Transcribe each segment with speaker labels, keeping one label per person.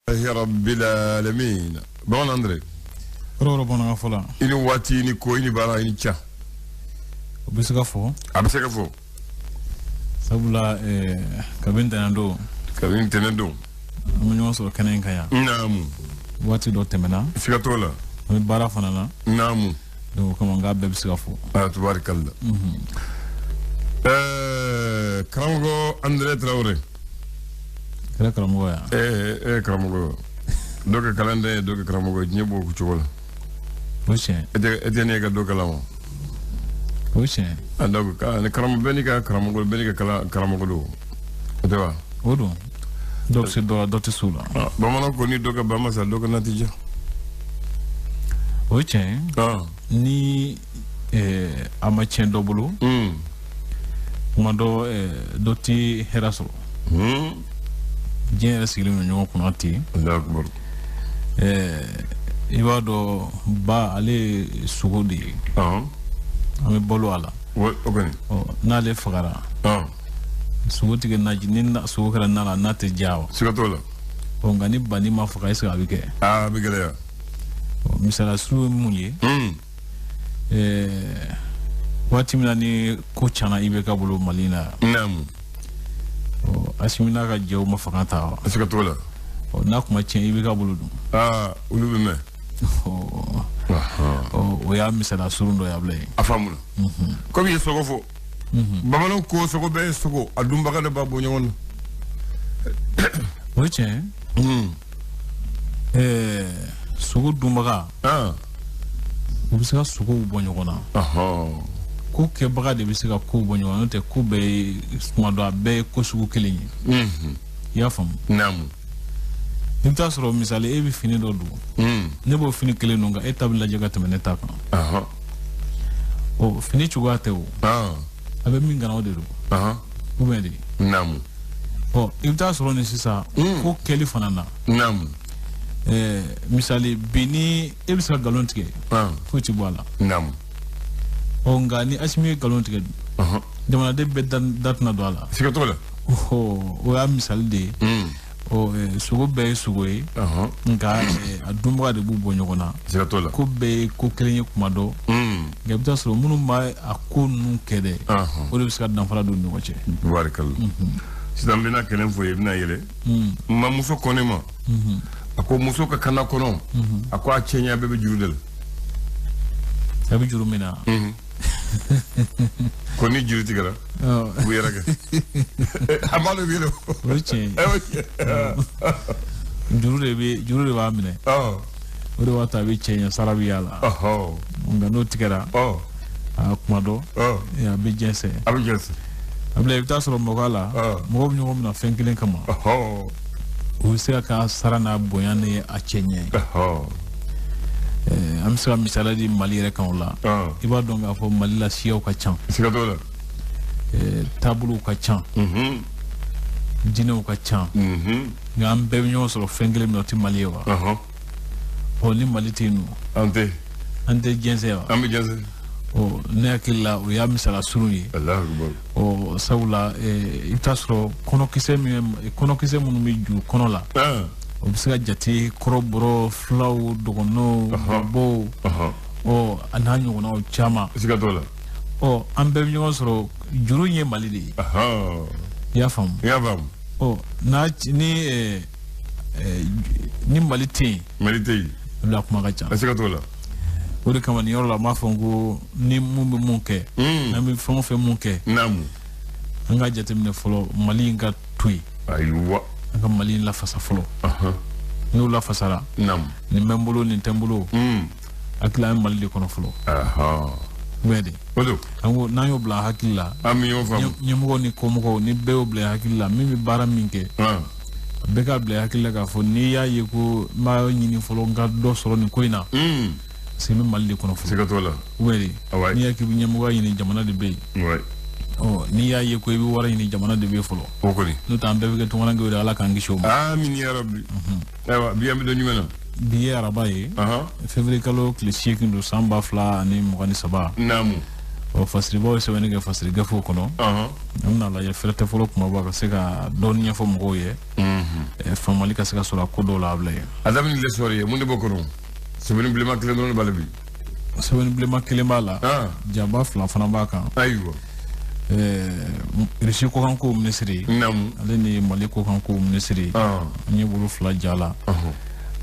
Speaker 1: Rabbil alamin. Bon André.
Speaker 2: Kɔrɔ bamanankan fɔ la.
Speaker 1: I ni waati, i ni ko, i ni baara, i ni ca.
Speaker 2: O bɛ se ka fɔ.
Speaker 1: A bɛ se ka fɔ.
Speaker 2: Sabula kabini ntɛnɛn don.
Speaker 1: Kabini ntɛnɛn don.
Speaker 2: An bɛ ɲɔgɔn sɔrɔ kɛnɛ in kan yan.
Speaker 1: Naamu.
Speaker 2: Waati dɔ tɛmɛna.
Speaker 1: Siga t'o la.
Speaker 2: An bɛ baara fana na.
Speaker 1: Naamu.
Speaker 2: Donc o kama n k'a bɛɛ bɛ se ka fɔ.
Speaker 1: Ah, tubaarikala. Karamɔgɔ André Traoré.
Speaker 2: Kɛra karamɔgɔ ya.
Speaker 1: Karamɔgɔ. Dɔ kɛ kalanden ye, dɔ kɛ karamɔgɔ ye, diɲɛ b'o cogo la.
Speaker 2: O tiɲɛ.
Speaker 1: E tɛ ne ka dɔ kalan wa?
Speaker 2: O tiɲɛ.
Speaker 1: Ah, donc ni karamɔgɔ bɛɛ n'i ka karamɔgɔ, bɛɛ n'i ka karamɔgɔ don. O tɛ wa?
Speaker 2: O don. Dɔ bɛ se dɔ la, dɔ tɛ se o la.
Speaker 1: Bamananw ko ni dɔ ka ba ma sa, dɔ ka na tɛ diya.
Speaker 2: O tiɲɛ. Ni a ma tiɲɛ dɔ bolo. Kuma dɔ dɔ tɛ hɛrɛ sɔrɔ. Diɲɛ yɛrɛ sigilen don ɲɔgɔn kunna ten. I b'a dɔn ba ale ye sogo de ye. An bɛ balo a la. N'ale fagara. Sogo tigɛ naji ni sogo kɛra na la n'a tɛ diya wa.
Speaker 1: Siga t'o la.
Speaker 2: Nka ni banni ma faga est-ce que a bɛ kɛ?
Speaker 1: A bɛ gɛlɛya.
Speaker 2: Misaliya surun ye mun ye? Waati min na ni ko cana IBK bolo Mali la.
Speaker 1: Naamu.
Speaker 2: Asimi n'a ka jɛw ma fanga ta wa.
Speaker 1: Siga t'o la.
Speaker 2: N'a kun ma tiɲɛ IBK bolo dun.
Speaker 1: Olu bɛ mɛn.
Speaker 2: O y'a misaliya surun dɔ ye a bila yen.
Speaker 1: A faamuna. Komi i ye sogo fɔ. Bamananw ko sogo bɛɛ ye sogo, a dunbaga de b'a bɔ ɲɔgɔn na.
Speaker 2: O ye tiɲɛ ye. Sogo dunbaga. U bɛ se ka sogow bɔ ɲɔgɔn na. Ko kɛbaga de bɛ se ka kow bɔ ɲɔgɔn na, n'o tɛ ko bɛɛ ye tuma dɔ a bɛɛ ye ko sugu kelen ye. I y'a faamu?
Speaker 1: Naamu.
Speaker 2: I bɛ taa sɔrɔ misali e bɛ fini dɔ don. Ne b'o fini kelen don nka e ta bɛ lajɛ ka tɛmɛ ne ta kan. Fini cogoya tɛ o. A bɛ min kana o de don. Ou bien de.
Speaker 1: Naamu.
Speaker 2: I bɛ taa sɔrɔ nin sisan. Ko kɛli fana na.
Speaker 1: Naamu.
Speaker 2: Misali bi ni e bɛ se ka nkalon tigɛ. Foyi ti bɔ a la.
Speaker 1: Naamu.
Speaker 2: Nka ni Asimi ye nkalon tigɛ dun. Jamanaden bɛɛ da tɛna don a la.
Speaker 1: Siga t'o la.
Speaker 2: O y'a misali de ye. Sogo bɛɛ ye sogo ye. Nka a dunbaga de b'u bɔ ɲɔgɔn na.
Speaker 1: Siga t'o la.
Speaker 2: Ko bɛɛ ye ko kelen ye kuma dɔ. Nka i bɛ taa sɔrɔ minnu b'a a ko ninnu kɛ dɛ. O de bɛ se ka danfara don u ni ɲɔgɔn cɛ.
Speaker 1: Barikala. Sisan n bɛna kelen fɔ i ye, i bɛna yɛlɛ. N mamuso ko ne ma. A ko muso ka kana kɔnɔ. A ko a cɛɲɛ bɛɛ bɛ juru de la.
Speaker 2: A bɛ juru min na.
Speaker 1: Ko ni juru tigɛra. U bɛ yɛrɛ kɛ. A b'a dɔn bi yɛrɛ.
Speaker 2: O ye tiɲɛ ye. Juru de b'a minɛ. O de b'a to a bɛ cɛ ɲɛ sara bɛ y'a la. Nka n'o tigɛra. A kuma dɔ. A bɛ jɛnsɛn.
Speaker 1: A bɛ jɛnsɛn.
Speaker 2: A bila i bɛ taa sɔrɔ mɔgɔ la. Mɔgɔw bɛ ɲɔgɔn minɛ fɛn kelen kama. O bɛ se ka k'a sara n'a bonya ni a cɛ ɲɛ ye. An bɛ se ka misaliya di Mali yɛrɛ kan o la. I b'a dɔn k'a fɔ Mali la siyaw ka ca.
Speaker 1: Siga t'o la.
Speaker 2: Taabolow ka ca. Diinɛw ka ca. Nka an bɛɛ bɛ ɲɔgɔn sɔrɔ fɛn kelen min na o tɛ Mali ye wa? Ni Mali tɛ yen nɔ.
Speaker 1: An tɛ.
Speaker 2: An tɛ jɛnsɛn wa?
Speaker 1: An bɛ jɛnsɛn.
Speaker 2: Ne hakili la o y'a misaliya surun ye. Sabula i bɛ taa sɔrɔ kɔnɔkisɛ minnu bɛ juru kɔnɔ la. O bɛ se ka jate kɔrɔbɔrɔ, fulaw, dɔgɔnɔw, mɔbɔw, a n'a ɲɔgɔnnaw caman.
Speaker 1: Siga t'o la.
Speaker 2: An bɛɛ bɛ ɲɔgɔn sɔrɔ juru in ye Mali de ye. I y'a faamu?
Speaker 1: I y'a faamu.
Speaker 2: Ni Mali tɛ yen.
Speaker 1: Mali tɛ yen.
Speaker 2: A bila kuma ka ca.
Speaker 1: Siga t'o la.
Speaker 2: O de kama nin yɔrɔ la n b'a fɔ n ko ni mun bɛ mun kɛ. N'an bɛ fɛn o fɛn mun kɛ.
Speaker 1: Naamu.
Speaker 2: An ka jateminɛ fɔlɔ Mali in ka to yen.
Speaker 1: Ayiwa.
Speaker 2: An ka Mali in lafasa fɔlɔ. N'o lafasara.
Speaker 1: Naamu.
Speaker 2: Nin bɛ n bolo nin tɛ n bolo. Hakili an bɛ Mali de kɔnɔ fɔlɔ. Bɛɛ de.
Speaker 1: O don.
Speaker 2: An ko n'an y'o bila hakili la.
Speaker 1: An bɛ ɲɔgɔn faamu.
Speaker 2: Ɲɛmɔgɔw ni kɔmɔgɔw ni bɛɛ y'o bila hakili la min bɛ baara min kɛ. Bɛɛ k'a bila hakili la k'a fɔ n'i y'a ye ko n b'a ɲini fɔlɔ n ka dɔ sɔrɔ nin ko in na. Parce que n bɛ Mali de kɔnɔ fɔlɔ.
Speaker 1: Siga t'o la.
Speaker 2: Bɛɛ de. N'i y'a k'i bɛ ɲɛmɔgɔya ɲini jamana de bɛ yen. N'i y'a ye ko i bɛ wari ɲini jamana de bɛ yen fɔlɔ.
Speaker 1: O kɔni.
Speaker 2: N'o tɛ an bɛɛ bɛ kɛ tunkarankew de ye Ala k'an kisi o ma.
Speaker 1: Amina ya Rabi. Ayiwa bi an bɛ don jumɛn na?
Speaker 2: Bi ye araba ye. Février kalo tile 8 don san 2023.
Speaker 1: Naamu.
Speaker 2: Ɔ fasiribaw ye sɛbɛnni kɛ fasiri gafew kɔnɔ. An bɛna lajɛ fɛrɛ tɛ fɔlɔ kumaba ka se ka dɔɔni ɲɛfɔ mɔgɔw ye. Faamuyali ka se ka sɔrɔ a ko dɔw la a bila ye.
Speaker 1: A daminɛ l'histoire ye mun de b'o kɔnɔ? Sɛbɛnni bilenman kelen dɔrɔn de b'a la bi.
Speaker 2: Sɛbɛnni bilenman kelen b'a la. Jaba fila fana b'a kan.
Speaker 1: Ayiwa.
Speaker 2: Russie kɔkanko minisiri. Ale ni Mali kɔkanko minisiri. An ye bolo fila ja la.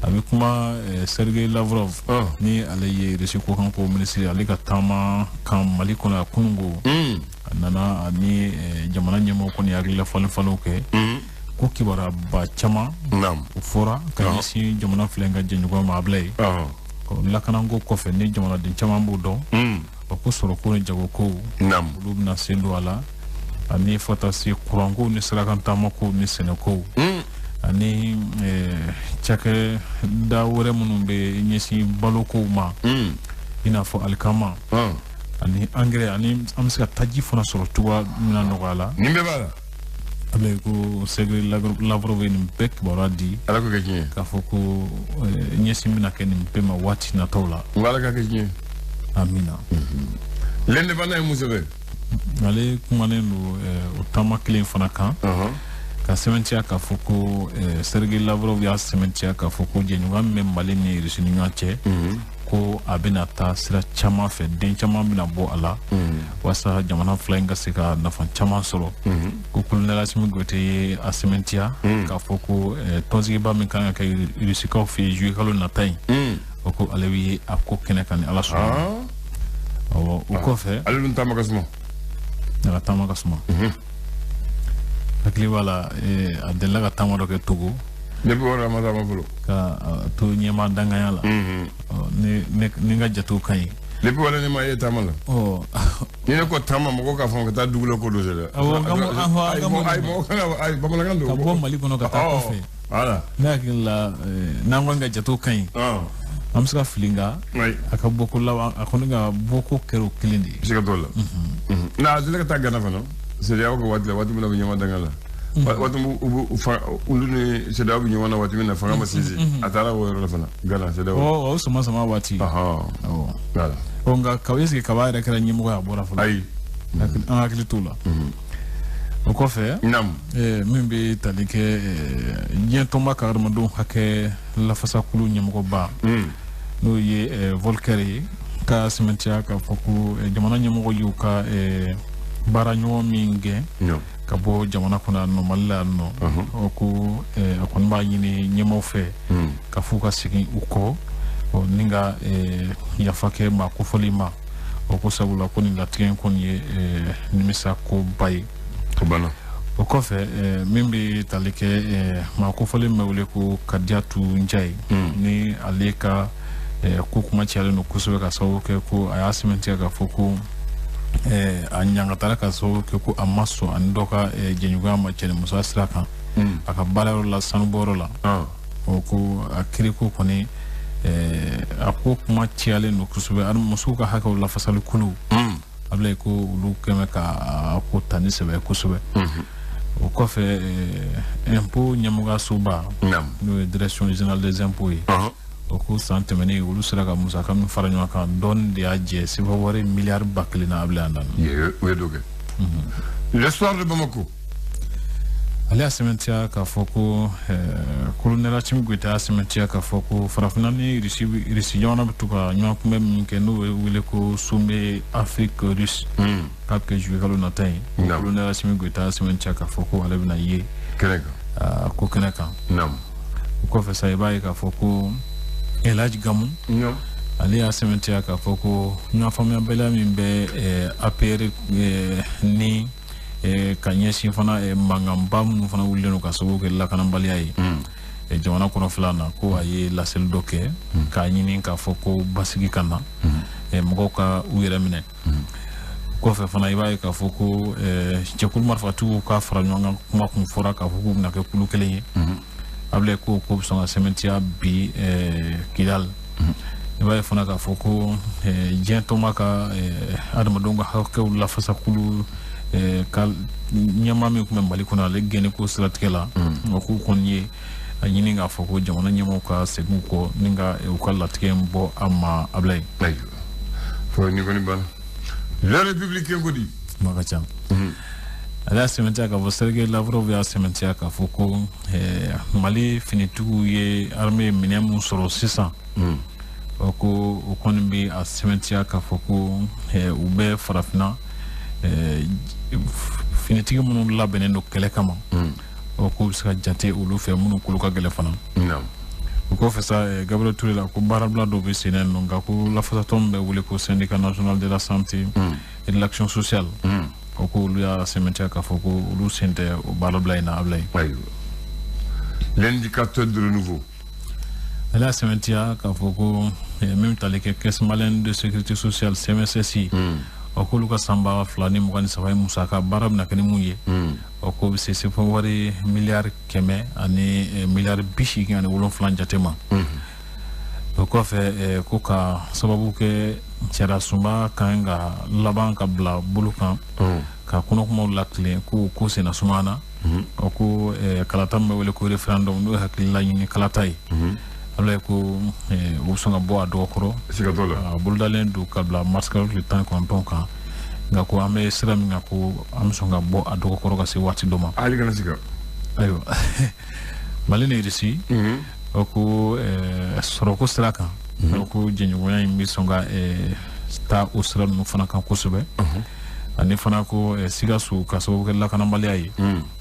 Speaker 2: A bɛ kuma Sergei Lavrov ni ale ye Russie kɔkanko minisiri ale ka taama kan Mali kɔnɔ a kununko. A nana ani jamana ɲɛmɔgɔ kɔni hakilila falen falenw kɛ. Ko kibaruya caman. O fɔra ka ɲɛsin jamana fila in ka jɛɲɔgɔnya ma a bila ye. Lakanako kɔfɛ ni jamanaden caman b'o dɔn. O ko sɔrɔko ni jagoko. Olu bɛna sen don a la. Ani fo ka taa se kuranko ni sirakan-taamako ni sɛnɛko. Ani cakɛda wɛrɛ minnu bɛ ɲɛsin balokow ma. I n'a fɔ alikama. Ani angɛrɛ ani an bɛ se ka taji fana sɔrɔ cogoya min na nɔgɔya la.
Speaker 1: Nin bɛɛ b'a la.
Speaker 2: A bɛ ko Sergei Lavrov ye nin bɛɛ kibaruya di.
Speaker 1: Ala k'o kɛ tiɲɛ ye.
Speaker 2: K'a fɔ ko ɲɛsin bɛna kɛ nin bɛɛ ma waati nataw la.
Speaker 1: N ko Ala k'a kɛ tiɲɛ ye.
Speaker 2: Amina.
Speaker 1: L'Indépendant ye mun sɛbɛn?
Speaker 2: Ale kumanen don o taama kelen fana kan. Ka sɛbɛntiya k'a fɔ ko Sergei Lavrov y'a sɛbɛntiya k'a fɔ ko jɛɲɔgɔnya min bɛ Mali ni Russie ni ɲɔgɔn cɛ. Ko a bɛna taa sira caman fɛ den caman bɛna bɔ a la. Walasa jamana fila in ka se ka nafa caman sɔrɔ. Ko colonel Assimi Goïta ye a sɛbɛntiya k'a fɔ ko tɔnsigiba min kan ka kɛ Rusikaw fɛ yen juillet kalo nata in. O ko ale ye a ko kɛnɛ kan ni Ala sɔnna. Awɔ o kɔfɛ.
Speaker 1: Ale dun taama ka suma.
Speaker 2: A ka taama ka suma. Hakili b'a la a delila ka taama dɔ kɛ Togo.
Speaker 1: Depuis o yɔrɔ a ma taama fɔlɔ.
Speaker 2: Ka to ɲɛmaa danganya la. Ni n ka jatew ka ɲi.
Speaker 1: Depuis wala ne ma ye taama la. Ni ne ko taama mɔgɔw k'a fɔ ka taa dugu la ko dɔ dɛ.
Speaker 2: Awɔ
Speaker 1: ayi bamanankan don.
Speaker 2: Ka bɔ Mali kɔnɔ ka taa kɔfɛ.
Speaker 1: Voilà.
Speaker 2: Ne hakili la n'an kɔni ka jatew ka ɲi. An bɛ se ka fili nka. A ka bɔko laban a kɔni ka bɔko kɛra o kelen de ye.
Speaker 1: Siga t'o la. Nka a delila ka taa Gana fana. CEDEAO ka waati la waati min na u bɛ ɲɔgɔn danga la. Waati olu ni CEDEAO bɛ ɲɔgɔn na waati min na fanga ma sinsin. A taara o yɔrɔ la fana Gana CEDEAO.
Speaker 2: O sama sama waati.
Speaker 1: Voilà.
Speaker 2: Ɔ nka est-ce que Kaba yɛrɛ kɛra ɲɛmɔgɔ ye a bɔra fɔlɔ.
Speaker 1: Ayi.
Speaker 2: An hakili t'o la. O kɔfɛ. Min bɛ tali kɛ diɲɛ tɔnba ka hadamadenw hakɛ lafasakulu ɲɛmɔgɔba. N'o ye Volker ye ka sɛmɛntiya k'a fɔ ko jamana ɲɛmɔgɔ y'u ka baara ɲɔgɔn min gɛn. Ka bɔ jamana kɔnɔ yan nɔ Mali la yan nɔ. O ko a kɔni b'a ɲini ɲɛmaaw fɛ. Ka f'u ka segin u kɔ. Ni ka yafa kɛ maa kofɔlen ma. O ko sabula ko nin latigɛ in kɔni ye nimisa koba ye. O kɔfɛ min bɛ tali kɛ maa kofɔlen bɛ wele ko Kadiatu Njaye. Ni ale ka ko kuma cayalen don kosɛbɛ ka sababu kɛ ko a y'a sɛmɛntiya k'a fɔ ko a ɲangatara ka sababu kɛ ko a ma sɔn ani dɔ ka jɛɲɔgɔnya ma cɛnimusoya sira kan. A ka baarayɔrɔ la sanubɔyɔrɔ la. O ko a kiriko kɔni a ko kuma cayalen don kosɛbɛ ani musow ka hakɛw lafasali kulu. A bila ko olu kɛmɛ ka ko ta ni sɛbɛ kosɛbɛ. O kɔfɛ impôt ɲɛmɔgɔyasoba n'o ye direction générale des impôts ye. O ko san tɛmɛnen olu sera ka musaka min fara ɲɔgɔn kan dɔɔni de y'a jɛ sefa wari miliyari 1000 na a bila yan.
Speaker 1: O ye dɔ kɛ. L'histoire de Bamako.
Speaker 2: Ale y'a sɛmɛntiya k'a fɔ ko colonel Assimi Goïta y'a sɛmɛntiya k'a fɔ ko farafinna ni Russie jamana bɛ to ka ɲɔgɔn kunbɛn min kɛ n'o bɛ wele ko sommet Afrique russe. K'a bɛ kɛ juillet kalo nata in. Colonel Assimi Goïta y'a sɛmɛntiya k'a fɔ ko ale bɛna ye.
Speaker 1: Kɛnɛ kan.
Speaker 2: Ko kɛnɛ kan. O kɔfɛ sa i b'a ye k'a fɔ ko El Hadj Gamou. Ale y'a sɛmɛntiya k'a fɔ ko ɲɔgɔn faamuyabaliya min bɛ APR ni ka ɲɛsin fana mankanba minnu fana wulilen don ka sababu kɛ lakanabaliya ye jamana kɔnɔ filan na ko a ye laseli dɔ kɛ k'a ɲini k'a fɔ ko basigi ka na mɔgɔw ka u yɛrɛ minɛ. Kɔfɛ fana i b'a ye k'a fɔ ko jɛkulu marifatigiw ka fara ɲɔgɔn kan kuma kun fɔra k'a fɔ k'u bɛna kɛ kulu kelen ye. A bila ko bɛ sɔn ka sɛmɛntiya bi Kidal. I b'a ye fana k'a fɔ ko diɲɛ tɔnba ka adamadenw ka hakɛw lafasakulu ka ɲɛmaa min tun bɛ Mali kɔnɔ ale gɛnni ko siratigɛ la. O k'u kɔni ye a ɲini k'a fɔ ko jamana ɲɛmaaw ka segin u kɔ ni ka u ka latigɛ in bɔ a ma a bila ye.
Speaker 1: Ayiwa fo ni kɔni banna. Le Républicain ko di.
Speaker 2: Kuma ka ca. Ale y'a sɛmɛntiya k'a fɔ Sergei Lavrov y'a sɛmɛntiya k'a fɔ ko Mali finitigiw ye armée minɛn mun sɔrɔ sisan. Ko o kɔni bɛ a sɛmɛntiya k'a fɔ ko u bɛ farafinna finitigi minnu labɛnnen don kɛlɛ kama. O k'u bɛ se ka jate olu fɛ minnu kolo ka gɛlɛn fana. O kɔfɛ sa, Gabriel Touré la ko baarabila dɔw bɛ sen na nɔ, nka ko lafasatɔn min bɛ wele ko Syndicat national de la santé et de l'action sociale, o ko olu y'a sɛmɛntiya k'a fɔ ko olu sen tɛ o baarabila in na a bila yen.
Speaker 1: Ayiwa, L'Indicateur du Renouveau.
Speaker 2: Ale y'a sɛmɛntiya k'a fɔ ko min bɛ tali kɛ Caisse malienne de sécurité sociale, CMSS, o k'olu ka san 2023 ye musaka baara bɛna kɛ ni mun ye, o ko bɛ se CFA wari miliyari 100 ani miliyari 87 jate ma. O kɔfɛ, ko ka sababu kɛ sariya sunba kan ka laban ka bila bolo kan ka kɔnɔkumaw latilen, ko ko senna sumaya na, o ko kalata min bɛ wele ko référendum, n'o ye hakilila ɲini kalata ye, ala ye ko u bɛ sɔn ka bɔ a dɔgɔkɔrɔ.
Speaker 1: Siga t'o la.
Speaker 2: A bolodalen don ka bila mars kalo tile 19 kan, nka ko an bɛ sira min kan, ko an bɛ sɔn ka bɔ a dɔgɔkɔrɔ ka se waati dɔ ma.
Speaker 1: Hali kana siga.
Speaker 2: Ayiwa, Mali ni Irisi, o ko sɔrɔko sira kan, o ko jɛɲɔgɔnya in bɛ sɔn ka taa o sira ninnu fana kan kosɛbɛ. Ani fana ko Sikaso, ka sababu kɛ lakanabaliya ye,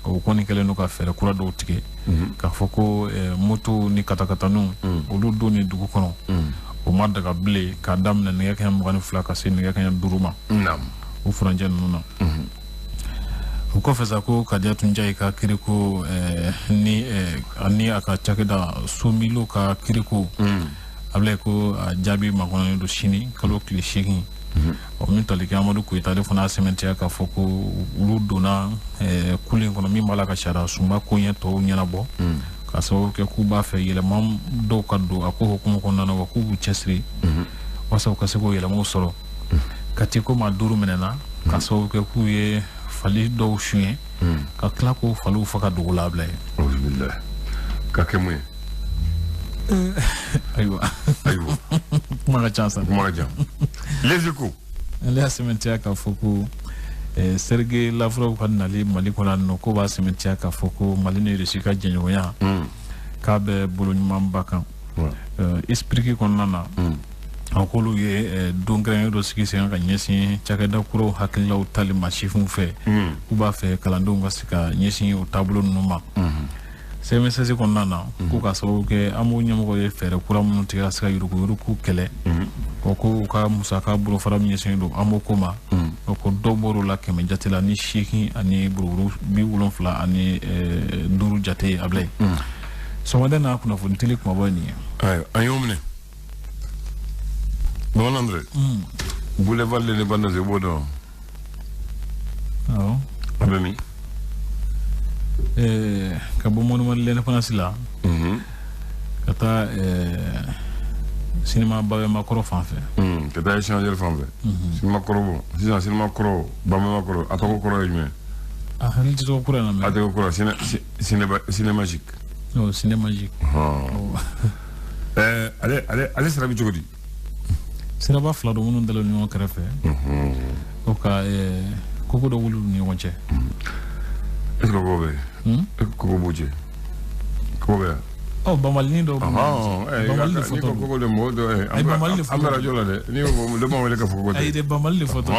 Speaker 2: o kɔni kɛlen don ka fɛɛrɛ kura dɔw tigɛ k'a fɔ ko moto ni katakataniw, olu don ni dugu kɔnɔ, o ma daga bilen k'a daminɛ nɛgɛ kaɲɛ 22 ka se nɛgɛ kaɲɛ 5 ma, o furancɛ ninnu na. O kɔfɛ sa, ko Kadiatou Ndiaye ka kiriko ni ani a ka cakɛda Somilo ka kiriko, a bila ko a jaabi makɔnɔnen don sini kalo tile 8. O min tali kɛ Amadu Koyita, ale fana y'a sɛmɛntiya k'a fɔ ko olu donna kulu in kɔnɔ min b'a la ka sariya sunba koɲɛ tɔw ɲɛnabɔ, ka sababu kɛ k'u b'a fɛ yɛlɛma dɔw ka don a ko hukumu kɔnɔna na, wa k'u b'u cɛsiri walasa u ka se k'o yɛlɛmaw sɔrɔ. Kati ko maa duuru minɛna ka sababu kɛ k'u ye fali dɔw suɲɛ ka tila k'o faliw faga dugu la, a bila yen.
Speaker 1: Ka kɛ mun ye?
Speaker 2: Ayiwa.
Speaker 1: Ayiwa.
Speaker 2: Kuma ka ca sa.
Speaker 1: Kuma ka ca. Les Échos.
Speaker 2: Ale y'a sɛmɛntiya k'a fɔ ko Sergei Lavrov ka nali Mali kɔnɔ yan nɔ, ko b'a sɛmɛntiya k'a fɔ ko Mali ni Russie ka jɛɲɔgɔnya k'a bɛ bolo ɲumanba kan. Esprit kɔnɔna na, a k'olu ye don kɛrɛnkɛrɛn dɔ sigi sen kan ka ɲɛsin cakɛda kuraw hakililaw tali ma sifinw fɛ, k'u b'a fɛ kalandenw ka se ka ɲɛsin o taabolo ninnu ma. CMSS kɔnɔna na, k'u ka sababu kɛ an b'o ɲɛmɔgɔ ye fɛɛrɛ kura minnu tigɛ ka se ka yuruguyurugu kɛlɛ, o ko u ka musaka bolofara min ɲɛsinnen don an b'o ko ma, o ko dɔ bɔr'o la 100 jate la ni 80 ani buruburu 75 jate ye, a bila yen. Sɔgɔmada in na, kunnafoni teli kumabaw ye nin ye.
Speaker 1: Ayiwa, an y'o minɛ. Bamanan André. Boulevard de l'Indépendance, i b'o dɔn?
Speaker 2: Awɔ.
Speaker 1: A bɛ min?
Speaker 2: Ka bɔ monument de l'Indépendance la ka taa cinéma Babɛnba kɔrɔ fan fɛ.
Speaker 1: Ka taa échangeur fan fɛ. Cinéma kɔrɔ bɔ sisan, cinéma kɔrɔ, Babɛnba kɔrɔ, a tɔgɔ kɔrɔ ye jumɛn?
Speaker 2: A hakili tɛ tɔgɔ kura in na mɛ.
Speaker 1: A tɔgɔ kɔrɔ Ciné Magique.
Speaker 2: Oh, Ciné Magique.
Speaker 1: Ale sira bɛ cogo di?
Speaker 2: Siraba fila don minnu dalen ɲɔgɔn kɛrɛfɛ. O ka koko dɔ wuli u ni ɲɔgɔn cɛ.
Speaker 1: Est ce que koko bɛ yen? Koko b'u cɛ? Koko bɛ yan?
Speaker 2: Ɔ, banbalinin dɔw b'u.
Speaker 1: Banbali de fɔtɔ don. Koko de mɔgɔ dɔ
Speaker 2: Ayi, banbali de
Speaker 1: an bɛ radio la dɛ. N'i ko dɔ ma wele ka fɔ koko tɛ.
Speaker 2: Ayi dɛ, banbali de fɔtɔ.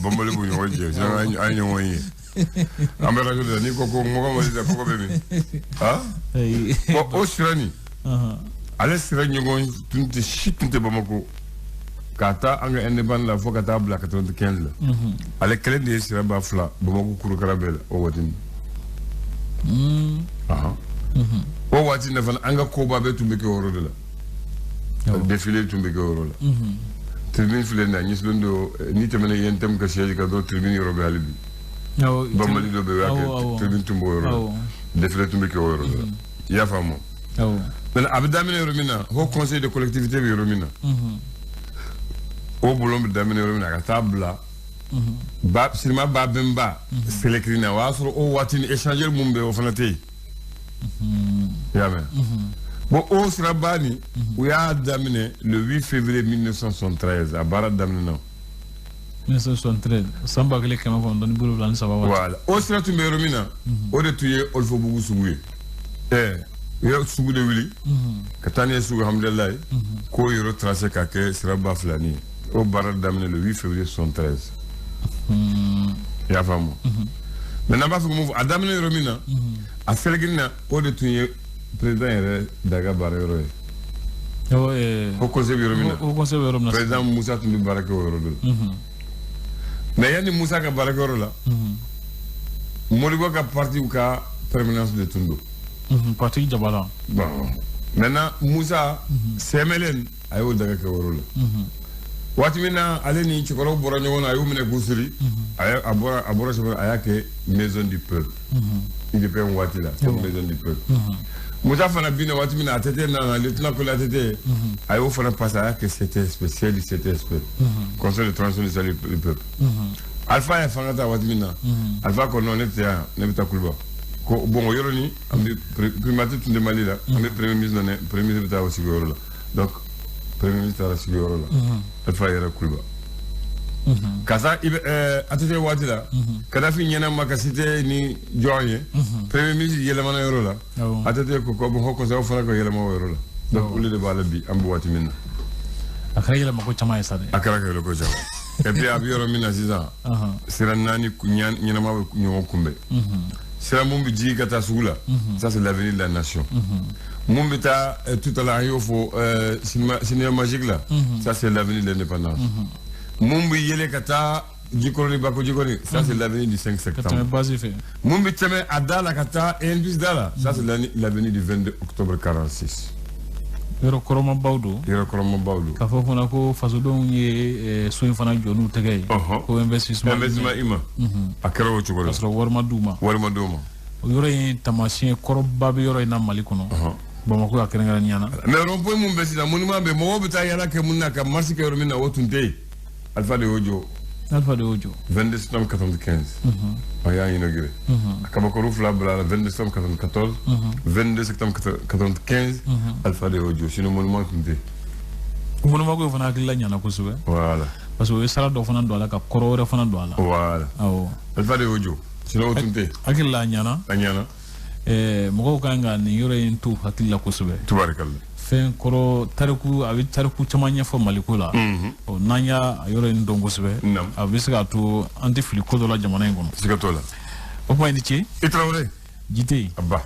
Speaker 1: Banbali b'u ɲɔgɔn cɛ, sinon an ye ɲɔgɔn ye. An bɛ radio la, n'i ko ko mɔgɔ ma sisan koko bɛ min?
Speaker 2: Ayi.
Speaker 1: Bon, o sira nin, ale sira ɲɔgɔn tun tɛ si tun tɛ Bamakɔ. K'a taa an ka indépendance la fo ka taa bila 95 la. Ale kelen de ye siraba fila Bamakɔ kurukara bɛɛ la o waati. O waati in fana, an ka koba bɛɛ tun bɛ kɛ o yɔrɔ de la. Défilé tun bɛ kɛ o yɔrɔ la. Tribune filɛ nin ye, a ɲɛsinnen don, n'i tɛmɛna UNTM ka siège kan dɔrɔn, tribune yɔrɔ bɛ hali bi. Banbali dɔ bɛ yen, o y'a kɛ tribune tun b'o yɔrɔ la. Défilé tun bɛ kɛ o yɔrɔ de la. I y'a faamu? Maintenant, a bɛ daminɛ yɔrɔ min na, Haut Conseil de collectivité bɛ yɔrɔ min na. O bulon bɛ daminɛ yɔrɔ min na ka taa bila ba cinéma Babɛnba Selekiri na, o y'a sɔrɔ o waati ni échangeur mun bɛ yen, o fana tɛ yen. I y'a mɛn? Bon, o siraba nin, u y'a daminɛ le 8 février 1973, a baara daminɛna.
Speaker 2: 1973 san 1973 waati.
Speaker 1: Voilà, o sira tun bɛ yɔrɔ min na, o de tun ye Olufobugu sugu ye. U ye sugu de wuli ka taa ni sugu Hamdalaye k'o yɔrɔ tracé ka kɛ siraba filani ye. O baara daminɛ le 8 février 73. I y'a faamu? Maintenant n b'a fɛ ka mun fɔ, a daminɛ yɔrɔ min na, a selekini na, o de tun ye président yɛrɛ daga baara yɔrɔ ye. Haut conseil bɛ yɔrɔ min na.
Speaker 2: Haut conseil bɛ yɔrɔ min na.
Speaker 1: Président Musa tun bɛ baara kɛ o yɔrɔ de la. Mais yanni Musa ka baara kɛ yɔrɔ la, Modibo ka parti ka permanence de tun don.
Speaker 2: Parti Jabala.
Speaker 1: Bon, maintenant Musa CMLN a y'o daga kɛ o yɔrɔ la. Waati min na ale ni cɛkɔrɔbaw bɔra ɲɔgɔn na, a y'u minɛ k'u siri, a bɔra sɛbɛn, a y'a kɛ maison du peuple. IDPM waati la, maison du peuple. Musa fana binna waati min na, ATT nana, lieutenant colonel ATT, a y'o fana passé, a y'a kɛ CTSP, siège du CTSP, conseil de transition du salut du peuple. Alpha ye fanga ta waati min na, Alpha ko non, ne tɛ yan, ne bɛ taa Kuluba. Ko bon, o yɔrɔ ni an bɛ primature tun tɛ Mali la, an bɛ premier ministre nana, premier ministre bɛ taa o sigi o yɔrɔ la. Donc premier ministre taara sigi o yɔrɔ la, Alpha yɛrɛ Kuluba. Ka i bɛ ATT waati la, Kadafi ɲɛna ma ka cité ni jɔn ye, premier ministre yɛlɛmana yɔrɔ la, ATT ko ko bon, haut conseil fana ka yɛlɛma o yɔrɔ la. Donc olu de b'a la bi, an bɛ waati min na.
Speaker 2: A kɛra yɛlɛma ko caman ye sa dɛ.
Speaker 1: A kɛra yɛlɛma ko caman. Et puis a bɛ yɔrɔ min na sisan, sira naani ɲɛnama bɛ ɲɔgɔn kunbɛn. Sira mun bɛ jigin ka taa sugu la, ça c'est l'avenir de la nation. Mun bɛ taa tout à l'heure an y'o fɔ cinéma magique la, ça c'est l'avenir de l'indépendance. Mun bɛ yɛlɛ ka taa Jikɔrɔni Bako Jikɔrɔni, ça c'est l'avenir du 5 septembre.
Speaker 2: Ka tɛmɛ base fɛ.
Speaker 1: Mun bɛ tɛmɛ a da la ka taa ENPS da la, ça c'est l'avenir du 22 octobre 46.
Speaker 2: Yɔrɔ kɔrɔmabaw don.
Speaker 1: Yɔrɔ kɔrɔmabaw don.
Speaker 2: K'a fɔ fana ko fasodenw ye so in fana jɔ n'u tɛgɛ ye. Ko investissement.
Speaker 1: Investissement humain. A kɛra o cogo la.
Speaker 2: K'a sɔrɔ wari ma d'u ma.
Speaker 1: Wari ma d'u ma.
Speaker 2: O yɔrɔ in taamasiyɛn kɔrɔba bɛ yɔrɔ in na Mali kɔnɔ. Bamakɔ a kɛrɛnkɛrɛnnenya la.
Speaker 1: Mais rond-point mun bɛ sisan, monument bɛ, mɔgɔw bɛ taa yala kɛ mun na ka marche kɛ yɔrɔ min na, o tun tɛ yen. Alpha de y'o jɔ.
Speaker 2: Alpha de y'o jɔ.
Speaker 1: 22 septembre 95. A y'a inauguré. A kabakɔrɔ fila bila la 22 septembre 94. 22 septembre 95. Alpha de y'o jɔ, sinon monument tun tɛ yen.
Speaker 2: Monument ko fana hakilila ɲɛna kosɛbɛ.
Speaker 1: Voilà.
Speaker 2: Parce que o ye sira dɔ fana don a la ka kɔrɔ wɛrɛ fana don a la.
Speaker 1: Voilà.
Speaker 2: Awɔ.
Speaker 1: Alpha de y'o jɔ, sinon o tun tɛ yen.
Speaker 2: Hakilila ɲɛna.
Speaker 1: A ɲɛna.
Speaker 2: Mɔgɔw kan ka nin yɔrɔ in to hakili la kosɛbɛ.
Speaker 1: Tubaarikala.
Speaker 2: Fɛn kɔrɔ tariku, a bɛ tariku caman ɲɛfɔ Maliko la. N'an y'a yɔrɔ in dɔn kosɛbɛ, a bɛ se k'a to an tɛ fili ko dɔ la jamana in kɔnɔ.
Speaker 1: Siga t'o la.
Speaker 2: O kuma i ni ce.
Speaker 1: I Tarawele.
Speaker 2: Jite.
Speaker 1: Aba.